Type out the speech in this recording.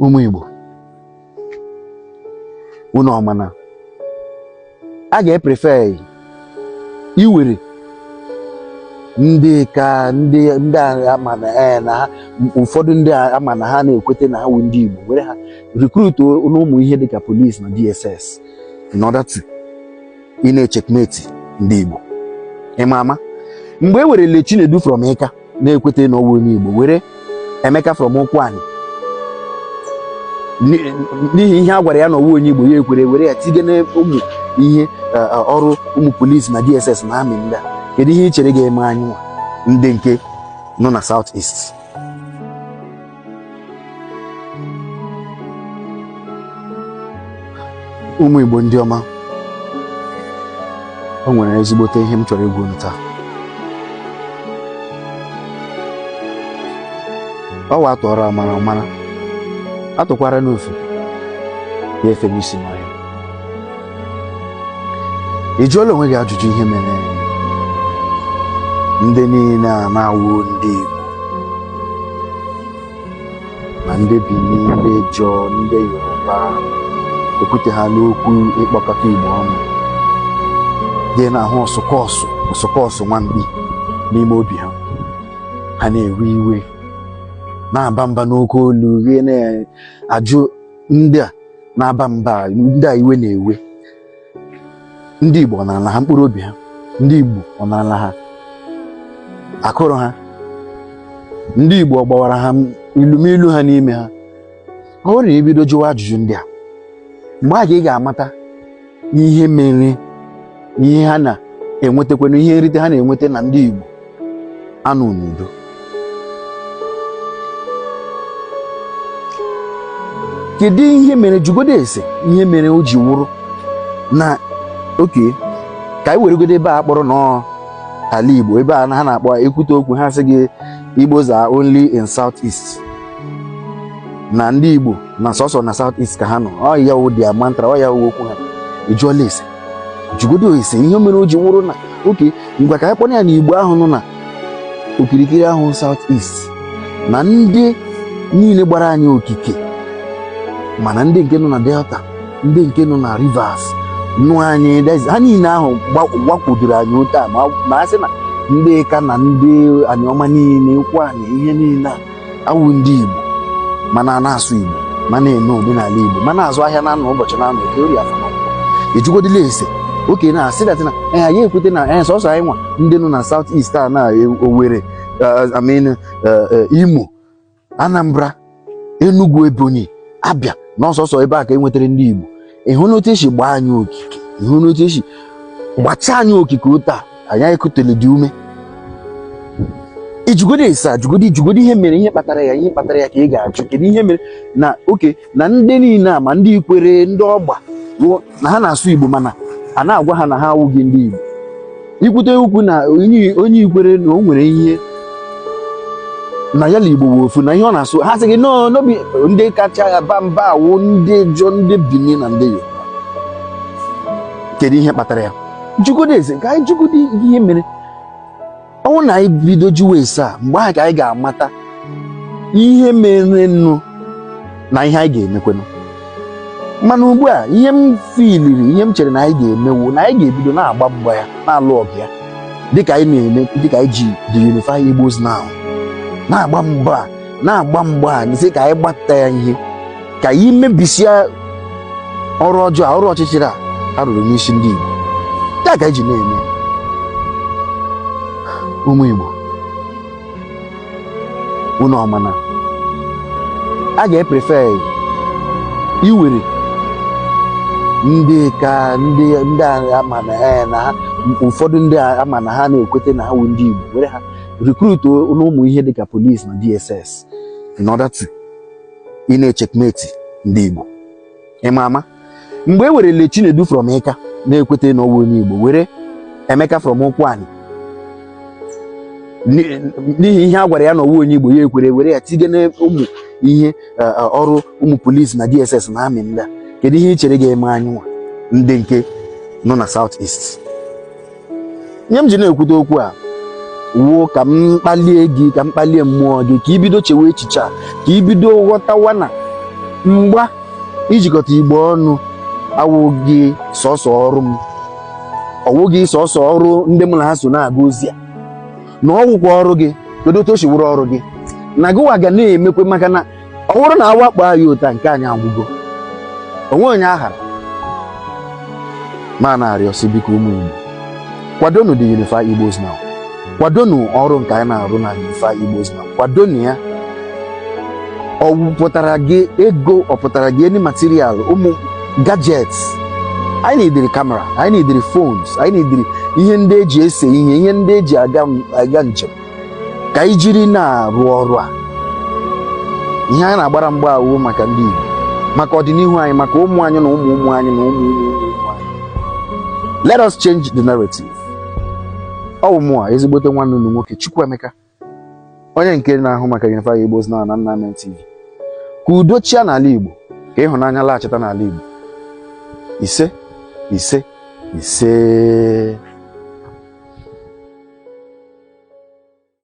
Ụmụ Igbo, unu ọ ma na a ga-eprefer iwere ndị ka ndị ama na ee na ha, ụfọdụ ndị ama na ha na-ekwete na ha wụ ndị Igbo, were ha recruit n'ụmụ ihe dịka police na DSS in order to ị na-echeckmate ndị Igbo. Ịma ama mgbe e werele Chinedu from Ika na-ekwete na ọ wụ onye Igbo, were Emeka from Ụkwụanị n'ihi ihe a gwara ya na ọ wụ onye Igbo, ya ekwere, were ya tinye na ụmụ ihe ọrụ ụmụ polisi na DSS na army ndị a, kedu ihe ị chere ga-eme anyị nwa ndị nke nọ na South East? Ụmụ Igbo ndị ọma, o nwere ezigbote ihe m chọrọ ịgwa unu taa. Ọ wa atụọrọ amara ọmara, atụkwara n'ofe ya efe n'isi n'ọhịa. Ị jụọla onwe gị ajụjụ ihe mere ndị niile a na-awụ ndị Igbo, ma ndị Bini, ndị Ijọ, ndị Yoruba, ekwute ha n'okwu ịkpọkọta Igbo ọnụ, gị na-ahụ ọsụkọsụ ọsụkọsụ nwamkpi n'ime obi ha, ha na-ewe iwe, na-aba mba n'oke olu, gị na-ajụ ndị a na-aba mba, ndị a iwe na-ewe, ndị Igbo ọ narala ha mkpụrụ obi ha? Ndị Igbo ọ narala ha akụrụ ha? Ndị Igbo ọ gbawara ha ilumilu ha n'ime ha? Ọ bụrụ na i bido jụwa ajụjụ ndị a, mgbe a ka ị ga-amata ihe mere ihe ha na-enwetakwanụ, ihe nrite ha na-enweta na ndị Igbo anọ n'udo. Kedu ihe mere? Jụgodo ese ihe mere o ji wụrụ na okay, ka anyị weregodo ebe a kpọrọ nọọ ala Igbo, ebe a ha na-akpọ ekwute okwu, ha sị gị Igbos are only in South East, na ndị Igbo na sọsọ na South East ka ha nọ. Ọ ya wụ their mantra, ọ ya wụ okwu ha. Ị jụọla ese? Jụgodo ese ihe mere o ji wụrụ na okay, ngwa ka anyị kpọrọ ya na Igbo ahụ nọ na okirikiri ahụ South East, na ndị niile gbara anyị okike, mana ndị nke nọ na Delta, ndị nke nọ na Rivers nụ anyị, ha niile ahụ gbakwudoro anyị otu a, ma a sị na ndị Ika na ndị Aniọma niile, Ụkwụanị, ihe niile a awụ ndị Igbo, mana a na-asụ Igbo, ma na-eme omenala Igbo, ma na-azụ ahịa na-anọ ụbọchị na-anọ eke orie afọ na nkwọ. Ị jụgodila ese? Okay, na asị that na anyị ekwete na sọsọ anyị nwa ndị nọ na South East a na Owerri, I mean Imo, Anambra, Enugu, Ebonyi, Abia, na ọsọsọ ebe a ka e nwetara ndị Igbo. Ị hụ n'otu esi gbaa anyị okike? Ị hụ n'otu esi gbachaa anyị okike otu a anyị ekutele dị ume? Ị jụgodo ese a, jụgodo, jụgodo ihe mere, ihe kpatara ya, ihe kpatara ya ka ị ga-ajụ. Kedu ihe mere na okay, na ndị niile a, ma ndị Ikwere, ndị Ọgba, na ha na-asụ Igbo, mana a na-agwa ha na ha awụghị ndị Igbo? Ikwute okwu na onye Ikwere na o nwere ihe na ya na Igbo wụ ofu na ihe ọ na-asụ, ha sị gị no, no be. Ndị kacha ya ba mba awụ ndị Ijọ, ndị Bini na ndị Yoruba. Kedu ihe kpatara ya? Jụgodo ese, ka anyị jụgodo ihe mere. Ọ wụ na anyị bido jụwa ese a, mgbe ahụ ka anyị ga-amata ihe merenụ na ihe anyị ga-emekwenụ. Mana ugbu a, ihe m filiri, ihe m chere na anyị ga-emewu na anyị ga-ebido na-agba mgba ya, na-alụ ọgụ ya, dịka anyị na-eme, dịka anyị ji the Unify Igbos Now na-agba mgba, na-agba mgba a, sị ka anyị gbata ya ihe, ka anyị mebisia ọrụ ọjọọ, ọrụ ọchịchịrị a ha rụrụ n'isi ndị Igbo. Ya ka anyị ji na-eme. Ụmụ Igbo, unu ọ ma na a ga-eprefer iwere ndị ka ndị ama na na ha, ụfọdụ ndị ama na ha na-ekwete na ha wụ ndị Igbo, were ha recruit n'ụmụ ihe dịka police na DSS in order to ị na-echeckmate ndị Igbo. Ịma ama mgbe e werele Chinedu from Ika na-ekwete na ọ wụ onye Igbo, were Emeka from Ụkwụanị n'ihi ihe a gwara ya na ọ wụ onye Igbo, ya ekwere, were ya tinye na ụmụ ihe ọrụ ụmụ polisi na DSS na army ndị a, kedu ihe ị chere ga-eme anyị nwa ndị nke nọ na South East? Ihe m ji na-ekwute okwu a wụ ka m kpalie gị, ka m kpalie mmụọ gị, ka i bido chewe echiche a, ka i bido ghọtawa na Mgba ijikọta Igbo ọnụ awụghị sọsọ ọrụ m, ọwụghị sọsọ ọrụ ndị mụ na ha so na-aga ozi a, na ọ wụkwa ọrụ gị. Kedu otu o si wụrụ ọrụ gị na gịwa ga na-emekwe? Maka na ọ bụrụ na awakpo anyị ụta nke anyị agwụgo onwe onye aghara ma na-arịọ sị, biko, ụmụ Igbo, kwadonu the Unify Igbos Now, kwadonu ọrụ nke anyị na-arụ na Unify Igbos Now, kwadonu ya. Ọ pụtara gị ego, ọ pụtara gị any material, ụmụ gadgets anyị na-ediri, camera anyị na-ediri, phones anyị na-ediri, ihe ndị eji ese ihe, ihe ndị eji aga njem, ka anyị jiri na-arụ ọrụ a. Ihe anyị na-agbara mgba awụ maka ndị Igbo, maka ọdịnihu anyị, maka ụmụ anyị na ụmụ ụmụ anyị na ụmụ ụmụ ụmụ ụmụ anyị. Let us change the narrative. Ọ bụ mụa, ezigbote nwanne unu nwoke, Chukwuemeka, onye nke na-ahụ maka Unify Igbos Now na Nnamen TV. Ka udo chia n'ala Igbo, ka ịhụnanya laghachita n'ala Igbo. Ise, ise, ise.